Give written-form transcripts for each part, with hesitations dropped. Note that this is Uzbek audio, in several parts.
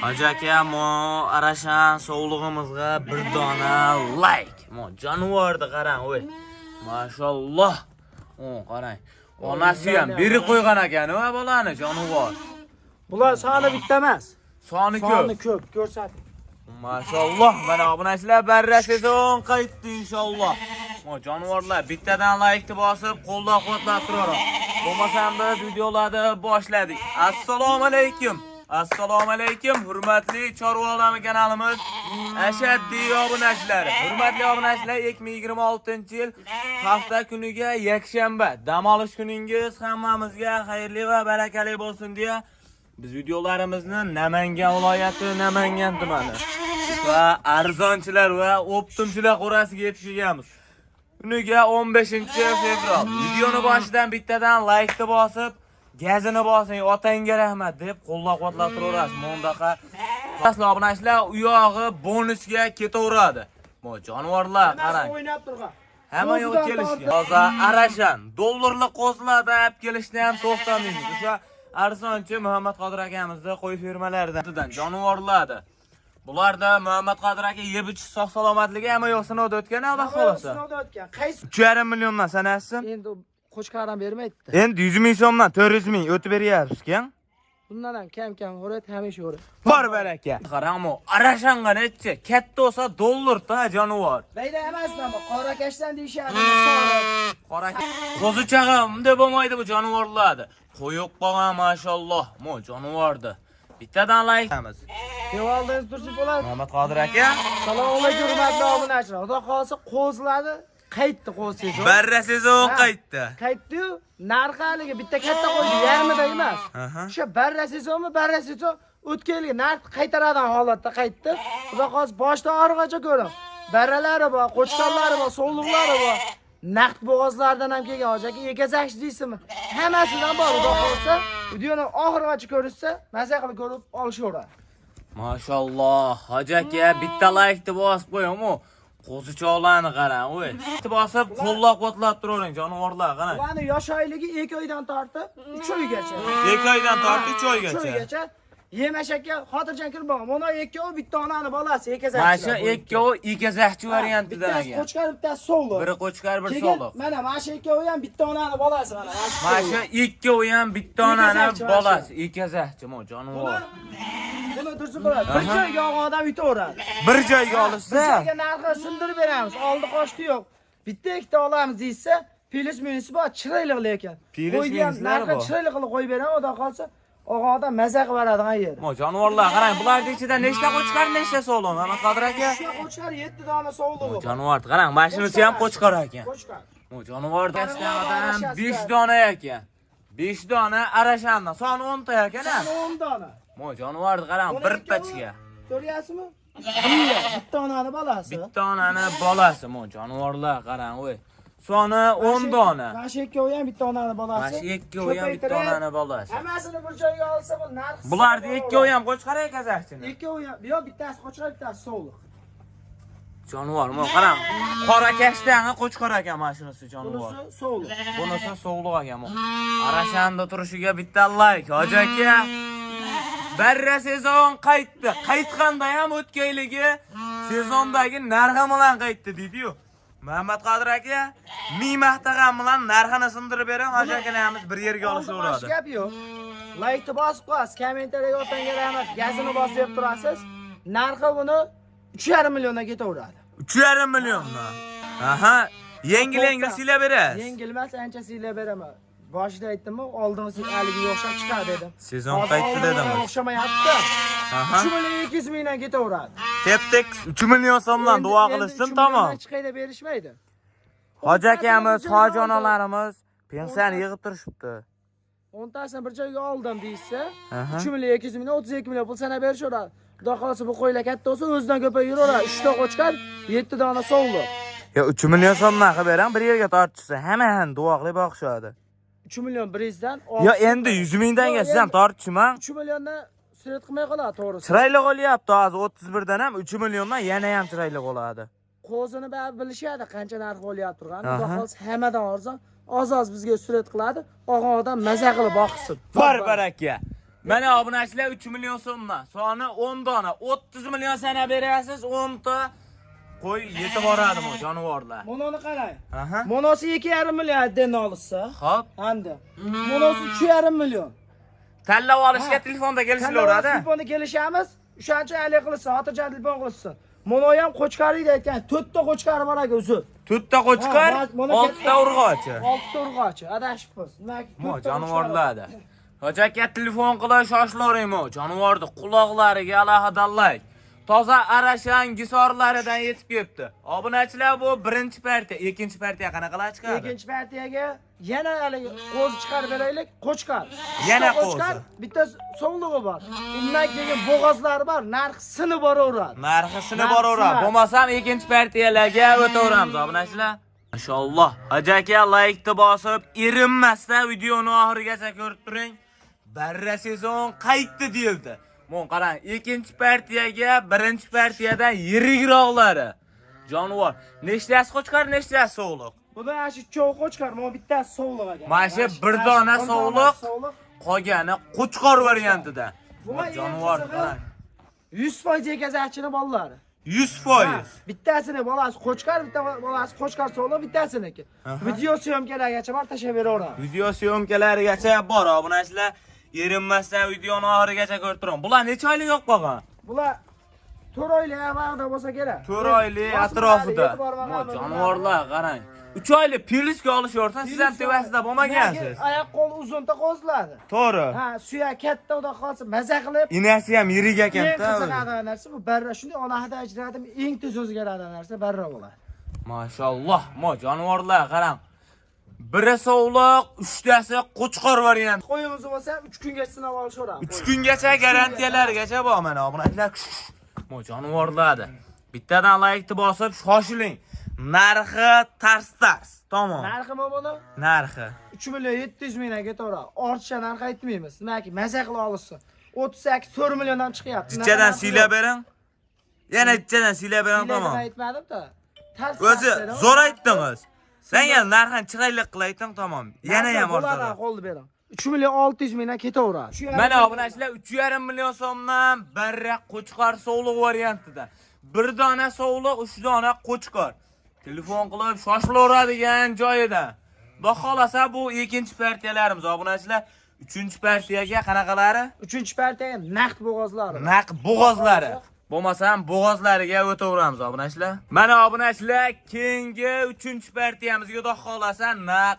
Hoji aka, mo arashan sovlig'imizga bir dona like. Mo jonivorni qarang, voy. Mashalloh. O, qarang. Onasi ham berib qo'ygan ekan, va bolani jonivor. Bular soni bitta emas. Soni Soni ko'p. ko'p, ko'rsating. Mashalloh, mana obunachilar barra sezon qaytdi inshaalloh. Mo jonivorlar bittadan laykni bosib, qo'llab-quvvatlab turaveradi. Bo'lmasam biz videolarni boshladik. Assalomu alaykum. Assalomu alaykum, hurmatli Chorva olami kanalimiz ashaddiy obunachilari. Hurmatli obunachilar, 2026-yil hafta kuniga yakshanba. Dam olish kuningiz hammamizga xayrli va barakali bo'lsin deya biz videolarimizni Namangan viloyati, Namangan tumani va arzonchilar va оптом chilar qo'rasiga yetishganmiz. Kuniga 15-fevral. Videoni boshidan bittadan laykni bosib, gazini bosing, otangga rahmat deb qo'llab-quvvatlab turaverasiz. Bundaqa asli obunachilar u yog'i bonusga ketaveradi. Bu jonivorlar qarang. O'ynab turgan. Hamma yo'q Qo'zidan kelishgan. tortib- Toza arashan, dollarli qo'zilardan olib kelishni ham to'xtamaymiz. O'sha arzonchi Muhammad Qodir akamizni qo'y fermalaridan jonivorlardi. Bularda Muhammad Qodir aka yeb ichish sog' salomatligi hamma yo'q sinovda o'tgan, Alloh xolasa. Sinovda o'tgan. Qaysi? 3,5 milliondan sanasizmi? Endi qo'chqor ham bermaydi. Endi 100 ming so'mdan 400 ming o'tib beryapsiz ekan. Bundan ham kam kam o'raydi, hamisha o'raydi. Bor baraka. Qarang, arashanga nechi? Katta bo'lsa dollar-da jonivor. Bayda emasmi? Qorakashdan deyishadi, soriq. Qora qo'zichag'a bunday bo'lmaydi bu jonivorlarni. Qo'yib qolgan mashalloh, mo jonivordi. Bittadan like qilamiz. Devaldingiz tursin bo'ladi. Muhammad Qodir aka, Assalomu alaykum hurmatli obunachilar. Xudo xolasa qo'zilarni qaytdi qo'z sezon. Barra sezon Ha. qaytdi. Qaytdi-yu, narxi haligi bitta katta qo'ydi, yarmida emas. O'sha barra sezonmi, barra sezon o'tgan yilgi narx qaytaradigan holatda qaytdi. Xudo xolasa boshdan oxirigacha ko'ring. Barralari bor, qo'chqorlari bor, sovliqlari bor. Naqd bo'g'ozlardan ham kelgan hoji aka, egazakchi deysizmi? Hammasidan bor, xudo xolasa. Videoni oxirigacha ko'rishsa, maza qilib ko'rib olishaveradi. Mashalloh, hoji aka bitta laykni bosib qo'ying, u qo'zichoqlarni qarang, voy. Bosib qo'llab-quvvatlab turavering jonivorlar, qarang. Ularni yosh oyligi 2 oydan tortib 3 oygacha. 2 oydan tortib 3 3 oygacha. oygacha. Yemashakka xotirjam kirib bo'lgan. Mana ikkovi bitta onani bolasi, egazakchilar. Mana shu ikkovi egazakchi variantidan Bittasi ekan. qo'chqor, bittasi sovliq. Biri qo'chqor, biri Keyin sovliq. mana shu ikkovi ham bitta onani bolasi mana. Mana shu ikkovi ham bitta onani Egazakchi mana shu. bolasi, egazakchi mo jonivor. Buni tursin bo'ladi. Bir joyga olgan odam yutaveradi. Bir joyga Bir olishsa, joyga narxi sindirib beramiz. Oldi qochdi yo'q. Bitta ikkita olamiz deysa, plyus minusi bor, chiroyli lekin. Plyus Qo'yga ham minuslari narxi bor. chiroyli qilib qo'yib beraman, xudo qolsa, olgan odam maza qilib beradigan yeri. Mo jonivorlar qarang, bularning ichida nechta qo'chqor, nechta sovliq, Muhammad Qodir aka? Shu qo'chqor 7 dona sovlig'i bor. Jonivor qarang, mana shunisi ham qo'chqor ekan. Qo'chqor. Mo jonivor tashlamadan 5 dona ekan. 5 dona arashandan, soni 10 ta ekan a. Soni 10 dona. Mo jonivorni qarang, Buni bir ikkovi pachka. Ko'ryapsizmi? Biya, bitta onani bolasi. Bitta onani bolasi, mo jonivorlar qarang, voy. Soni 10 dona. Mana shu ikkovi ham bitta onani bolasi. Mana shu ikkovi ham bitta Ko'paytirib, onani bolasi. Hammasini bir joyga olsa bu narx. Bularni ikkovi ham qo'chqor ekazakchini. Ikkovi ham, bu yoq bittasi qo'chqor, bittasi sovliq. Jonivor, mo qarang. Qora kashtani qo'chqor ekan mana shunisi jonivor. Bunisi sovliq. Bunisi sovliq ekan bu. Arashanda turishiga bitta like, hoji aka. Barra sezon qaytdi. Qaytganda ham o'tgan yilgi sezondagi narxi bilan qaytdi deydi-yu. Muhammad Qodir aka ming maqtag'an bilan narxini sindirib bering, hoji akalarimiz bir yerga olishaveradi. Boshqa gap yo'q. Laykni bosib qo'yasiz, kommentariyaga otangga rahmat, gazini bosib turasiz. Narxi buni 3,5 milliondan ketaveradi. 3,5 millionmi? Aha, yengil yengil siylab berasiz. Yengil emas, ancha siylab beraman. Boshida aytdimmi, oldingi haligi o'xshab chiqadi dedim. Sezon Hozir qaytdi oldingiga dedingiz. O'xshamayapti. Aha. 3 million 200 mingdan ketaveradi. Tep-tek 3 million so'mdan duo Endi qilishsin, 3 tamom. milliondan chiqayda berishmaydi. Hoji akamiz, O'ntasini bir hoji joyga oldim. onalarimiz pensiyani yig'ib turishibdi. O'ntasini bir joyga oldim deyishsa, Aha. 3 million 200 mingdan 32 million pul sanab berishaveradi. Xudo xolasa bu qo'ylar katta bo'lsa o'zidan ko'payib yuraveradi. 3 ta qo'chqor, 7 dona sovliq. Yo 3 million so'mdan qilib beraman, bir yerga tortishsa, hammani duo qilib boqishadi. 3 million 100 dan. Yo endi 100 mingdanga siz ham tortishmang. 3 milliondan surat qilmay qoladi, to'g'risi. Chiroyli bo'lyapti hozir 31 dan ham 3 milliondan yana ham chiroyli bo'ladi. Qo'zini baribir bilishadi qancha narx bo'lyapti turgan. Xudo Aha. xolasa hammadan arzon. Oz-oz bizga surat qiladi. Og'an odam maza qilib boqsin. Bor baraka. Mana obunachilar 3 million so'mdan. Soni 10 dona, 30 million sana berasiz, 10 ta qo'y yetib boradi bu jonivorlar. Mononi qarang. Aha. Monosi 2,5 million adden olishsa. Xo'p. Hamda. Monosi 3,5 million. Tanlab olishga Ha. telefonda kelishilaveradi. Telefonda kelishamiz. O'shancha alik qilsin, xotirjam telefon qilsin. Mono ham qo'chqoriydi aytgan. 4 ta qo'chqori bor aka o'zi. 4 ta qo'chqor, Ha, mana 6 ta urg'ochi. 6 ta urg'ochi. Adashibmiz. Nimaki Mo 4 ta jonivorlarda. Hoji aka telefon qilib shoshilavering mo. Jonivorni quloqlariga alohida like. Toza Arashan gisorlaridan yetib kelibdi. Obunachilar bu birinchi partiya, ikkinchi partiya qanaqalar chiqadi? Ikkinchi partiyaga yana haligi qo'zi chiqarib beraylik, qo'chqor. Yana Uchta qo'chqor, qo'zi. bitta sovlig'i bor. Undan keyin bo'g'ozlari bor, narxi sinib boraveradi. Narxi sinib Narxi boraveradi. sinadi. Bo'lmasam ikkinchi partiyalarga o'taveramiz obunachilar. Mashalloh. Hoji aka like-ni bosib, erinmasdan videoni oxirigacha ko'rib turing. Barra sezon qaytdi deyildi. Mon qarang, ikkinchi partiyaga birinchi partiyadan yirikroqlari. Jonivor. Nechtasi qo'chqor, nechtasi sovliq? Buni ana shu cho'g' qo'chqor, mana bittasi sovliq aka. Mana shu bir dona bir sovliq. sovliq. Qolgani qo'chqor variantida. Bu Mon eng jonivor qizig'i qarang. 100% ekazachini bolalari. 100%. Ha, bittasini bolasi qo'chqor, bitta bolasi qo'chqor sovliq, bittasiniki. Video syomkalarigacha bor, tashlab beraveramiz. Video syomkalarigacha bor obunachilar. Erinmasdan videoni oxirigacha ko'rib turing. Bular necha oylik yo'q qolgan? Bular 4 oylik atrofida bo'lsa kerak. 4 oylik atrofida. Mo jonivorlar qarang. 3 oylik plyusga olishaversa, siz ham tevasida bo'lmagansiz. Oyoq qo'l uzunta qo'ziladi. To'g'ri. Ha, suyak katta xudo xolasa maza qilib Inasi ham yirik eng ekan-da. qiziqadigan narsa bu barra. Shunday alohida ajratib eng tez o'zgaradigan narsa barra bo'ladi. Mashalloh, mo jonivorlar qarang. Biri sovliq, uchtasi qo'chqor variant. Qo'yimiz bo'lsa 3 kungacha sinab olishaveramiz. 3 kungacha garantiyalargacha bor mana obunachilar. Mo jonivorlardi. Bittadan like-ni bosib shoshiling. Narxi tars-tars. Tamom. Narxi nima buni? Narxi. 3 million 700 mingdan ketaveradi. Ortiqcha narx aytmaymiz. Nimaki maza qilib olishsin. 38 4 milliondan chiqyapti. Jichadan siylab bering. Yana jichadan siylab bering, tamom. Aytmadim-da. Tars O'zi zo'r aytdingiz. Sen narxini chiroyli qilib aytding, tamom. Yana ham ortiq. ortiq. Qo'lni bering. 3 million 600 mingdan ketaveradi. Mana obunachilar 3,5 million so'mdan barra qo'chqor sovliq variantida. Bir dona sovliq, 3 dona qo'chqor. Telefon qilib shoshilaveradigan joyida. Xudo xolasa bu ikkinchi partiyalarimiz obunachilar. Uchinchi partiyaga qanaqalari? 3 partiyaga naqd bo'g'ozlari. Naq bo'g'ozlari. Bo'lmasam bo'g'ozlariga o'taveramiz obunachilar. Mana obunachilar, keyingi 3-partiyamizga xudo xolasa naq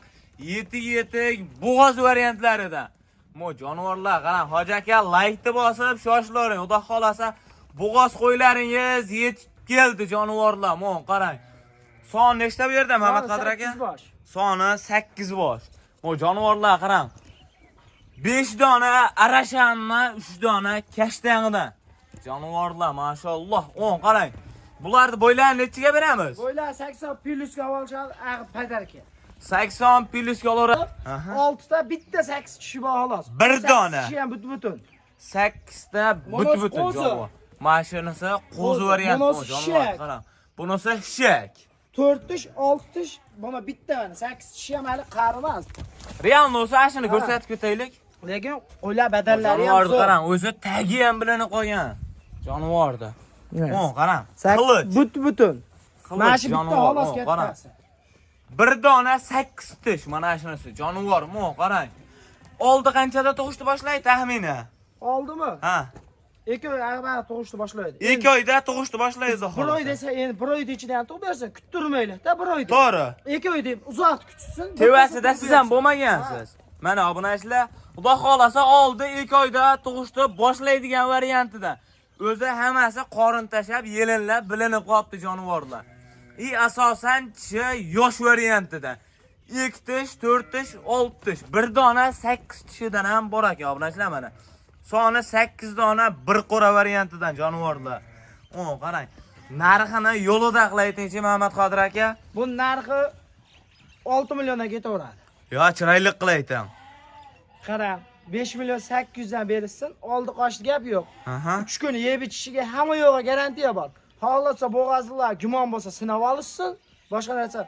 yetik-yetik bo'g'oz variantlarida. Mo jonivorlar qarang, hoji aka like-ni bosib shoshilavering. Xudo xolasa bo'g'oz qo'ylaringiz yetib keldi jonivorlar. Mo qarang. Son nechta bu yerda Mamat Qodir aka? 8 bosh. Soni 8 bosh. Mo jonivorlar qarang. 5 dona arashanmi, 3 dona kashtanidan. Jonivorlar, mashalloh. 10 qarang. Bularni bo'ylarini nechiga beramiz? Bo'ylar 80 plyusga olishadi, ag'ib padarka. 80 plyusga olaveradi. 6 ta bitta 8 kishi bor xolos. Bir dona. Kishi ham butun. 8 ta Bunisi but-butun qo'zi. jonivor. Mana shunisi qo'zi Qo'zi. variant. Bunisi Jonivor shak. qarang. Bunisi shak. 4 tish, 6 tish, buni bitta mana 8 tishi ham hali qari emas. Real bo'lsa ana shuni Ha. ko'rsatib ketaylik. Lekin qo'ylar badallari ham Jonivorni zo'r. qarang, o'zi tagi ham bilinib qolgan. Jonivorni. O, qarang. Qilich. But butun. Qilich Mana shu bitta jonivor, xolos o, qarang. kattasi. Bir dona 8 tish mana shunisi. Jonivor, mo qarang. Oldi qanchada tug'ishni boshlaydi taxminan? Oldimi? Ha. 2 oy ag'bari tug'ishni boshlaydi. 2 oyda tug'ishni boshlaydi Bir oy desa, endi bir oyda ichida ham tug'ib bersin, kuttirmaylik-da bir oyda. To'g'ri. 2 oy deb uzoq kutsin. Tevasida siz ham bo'lmagansiz. Mana obunachilar, Xudo xolasa oldi 2 oyda tug'ishni boshlaydigan variantida. O'zi hammasi qorin tashab, yelinlab bilinib qolibdi jonivorlar. I asosan tishi yosh variantida. 2 tish, 4 tish, 6 tish. Bir dona 8 tishidan ham bor ekan obunachilar mana. Soni 8 dona bir qo'ra variantidan jonivorlar. O, qarang. Narxini yo'lida qilaytingchi Mamat Qodir aka. Bu narxi 6 milliondan ketaveradi. Yo, chiroyli qilayting. Qarang, 5 million 800 dan berilsin, oldi qochdi gap yo'q. Aha. 3 kun yeb ichishiga hamma yo'g'i garantiya bor. Xohlasa bo'g'azlar gumon bo'lsa sinab olishsin, boshqa narsa.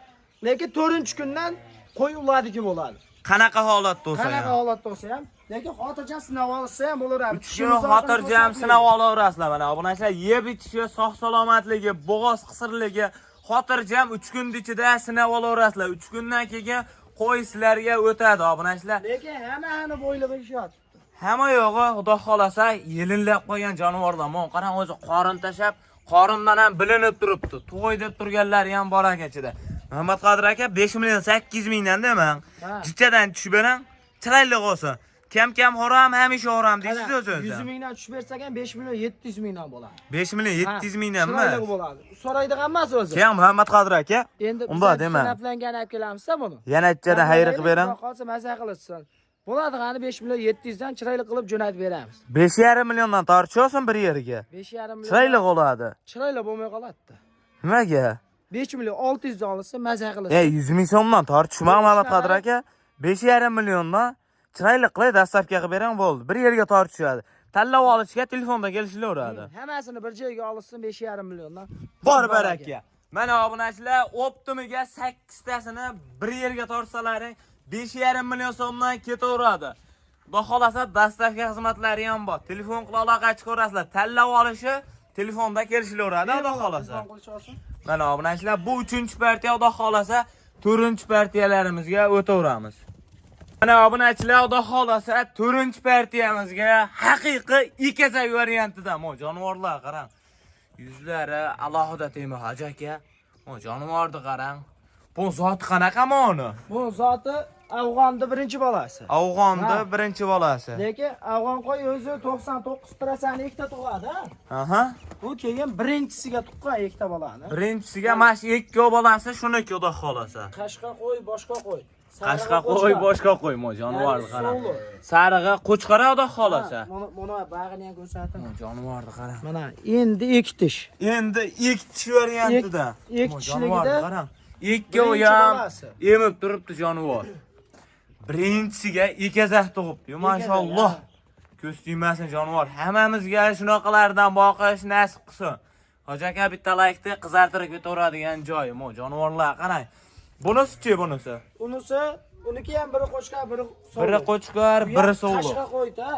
Lekin 4-kundan qo'y uladiki bo'ladi. Qanaqa holatda bo'lsa Qanaqa ham. holatda bo'lsa ham Lekin xotirjam sinab olsa ham bo'laveradi. 3 kun xotirjam sinab olaverasizlar mana. Obunachilar yeb ichishi, sog' salomatligi, bo'g'oz qisirligi xotirjam 3 kun ichida sinab olaverasizlar. 3 kundan keyin qo'y sizlarga o'tadi obunachilar. Lekin hammani bo'ylab ishyapti. Hamma yo'g'i xudo xolasa yelinlab qolgan jonivorlar. Mana qarang, o'zi qorin tashab, qorindan ham bilinib turibdi. To'y deb turganlari ham bor ekan ichida. Muhammad Qodir aka 5 million 800 mingdan deman. Ha. Jichadan tushib beraman. Chiroyli bo'lsin. Kam-kam xoram, hamisha xoram deysiz o'zingiz. 100 mingdan tushib bersak ham 5 million 700 mingdan bo'ladi. 5 million 700 mingdan Chiroyli emas. bo'ladi. So'raydigan emas o'zi. Keyin Muhammad Qodir aka, Endi unda dema. Sanablangan olib kelamizda buni. Yana ichadan xayr qilib beraman. Xudo Qolsa maza qilishsin. Bo'ladi 5 million 700 dan chiroyli qilib jo'natib beramiz. 5,5 milliondan tortishasan bir yerga. 5,5 million. Chiroyli bo'ladi. Chiroyli bo'lmay qoladi. Nimaga? 5 million 600 dan olsa maza qilishsin. Ey 100 ming so'mdan tortishma Muhammad Qodir aka. 5,5 milliondan chiroyli qilib dastavka qilib beraman bo'ldi. Bir yerga tortishadi. Tanlab olishga telefonda kelishilaveradi. Hammasini bir joyga olishsin 5,5 milliondan. Bor baraka. Mana obunachilar, optimiga 8 tasini bir yerga tortsalaring 5,5 million so'mdan ketaveradi. Xudo xolasa dastavka xizmatlari ham bor. Telefon qilib aloqa chiqarasizlar. Tanlab olishi telefonda kelishilaveradi, xudo xolasa. Telefon qilish olsin. Mana obunachilar, bu 3-partiya, xudo xolasa 4-partiyalarimizga o'taveramiz. Mana obunachilar, xudo xolasa 4-partiyamizga haqiqiy ikazak variantida mo jonivorlar qarang. Yuzlari alohida tema hoji aka. Mo jonivorni qarang. Bu zot qanaqa uni? Bu zoti Afg'onni birinchi bolasi. Afg'onni Ha. birinchi bolasi. Lekin Afg'on qo'y o'zi 99% ikkita tug'adi. Ha? Aha. Bu keyin birinchisiga tuqqan ikkita bolani. Birinchisiga mana shu ikki bolasi shuniki xudo xolasa. Qashqa qo'y, boshqa qo'y. Sarig'i Qashqa qo'y, boshqa qo'y mo jonivorni qarang. Sarig'i qo'chqora xudo xolasa. Ha, Mana bag'ini ham ko'rsatib. Mo jonivorni qarang. Mana endi ikki tish. Endi ikki tish variantida. Ikki Mo tishligida jonivorni qarang. Ikkovi birinchi ham bolasi. emib turibdi jonivor. Birinchisiga ekazak tug'ibdi. Mashalloh. Ko'z tegmasin jonivor. Hammamizga shunaqalardan boqish nasib qilsin. Hoji aka bitta laykni qizartirib ketaveradigan joyi. Mo jonivorlar qarang. Bunisi-chi bunisi? Unisi, uniki ham biri qo'chqor, biri sovliq. Biri qo'chqor, biri sovliq. Qashqa qo'yda.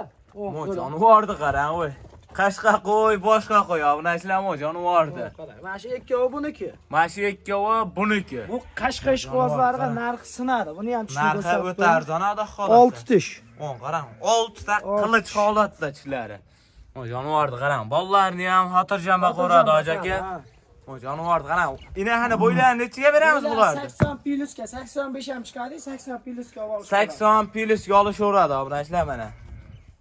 Mo jonivorni qarang, voy. Qashqa qo'y, boshqa qo'y. Obunachilar mo jonivorni. Mana shu ikkovi buniki. Mana shu ikkovi buniki. Bu qashqa ishqibozlariga narxi sinadi. Buni ham tushunib Narxi ko'rsatib o'ta arzon xudo xolasa. 6 tish. On qarang, 6 ta Olti qilich holatda tishlari. O jonivorni qarang, bolalarni ham xotirjam boqaveradi hoji aka. O jonivorni qarang. Inahani bo'ylarini nechiga beramiz bularni? 80 plyusga, 85 ham chiqadi, 80 plyusga olish. 80 plyusga olishaveradi obunachilar mana.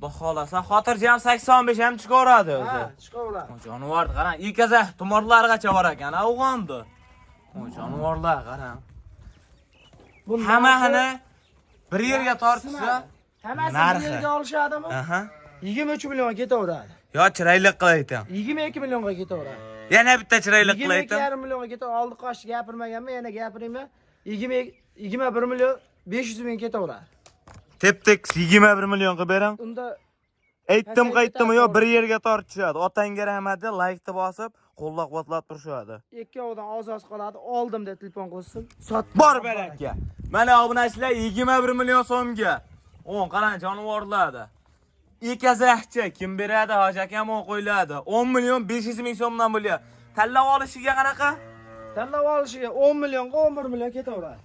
Xudo xolasa xotirjam 85 ham chiqaveradi o'zi. Ha, chiqaveradi. O jonivorni qarang, ikazak tumorlargacha bor ekan, afg'onni. O jonivorlar qarang. Bu narxi Hammani bir yerga tortsa, sinadi. Hammasini bir narxi. yerga olishadimi? Aha. 23 millionga ketaveradi. Yo chiroyli qilaytim. 22 millionga ketaveradi. Yana bitta chiroyli qilaytim. 22,5 millionga ketaveradi. Oldi qochdi gapirmaganman, yana gapirayman. 20 21 million 500 ming ketaveradi. Tep-tek 21 million qilib beraman. Unda Aytdim Pasayib qaytdim ketadi, yo to'g'ri. bir yerga tortishadi. Otangga rahmat deb laykni bosib, qo'llab-quvvatlab turishadi. Ikkovidan oz-oz qoladi. Oldim deb telefon qilsin. Sotdim. Bor baraka. Mana obunachilar 21 million so'mga. 10 qarang jonivorlarda. Ekazakcha kim beradi? Hoji akam o'n qo'yiladi. 10 million 500 ming so'mdan bo'lyapti. Tanlab olishiga qanaqa? Tanlab olishiga 10 millionga 11 million ketaveradi.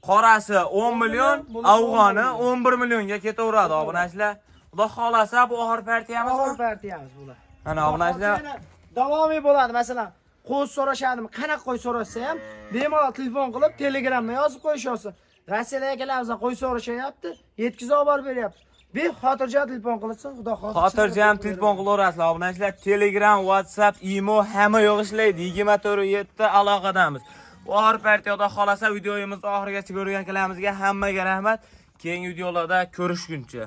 Qorasi 10 million, million, afg'oni 11 11 millionga ketaveradi obunachilar. Xudo xolasa bu oxir partiyamizmi? Oxir partiyamiz bular. Mana obunachilar Yana davomiy bo'ladi. Masalan, qo'y so'rashadimi, qanaqa qo'y so'rashsa ham bemalol telefon qilib Telegramda yozib qo'yisholsin. Rossiyada akalarimizdan qo'y so'rashyapti, yetkazib olib borib beryapti. Bir xotirjam telefon qilsin, xudo xohlasa. Xotirjam telefon qilaverasizlar obunachilar. Telegram, WhatsApp, Imo hamma yo'q ishlaydi. 24/7 aloqadamiz. Bu oxir partiyada xolasa videomizni oxirigacha ko'rgan akalarimizga hammaga rahmat. Keyingi videolarda ko'rishguncha.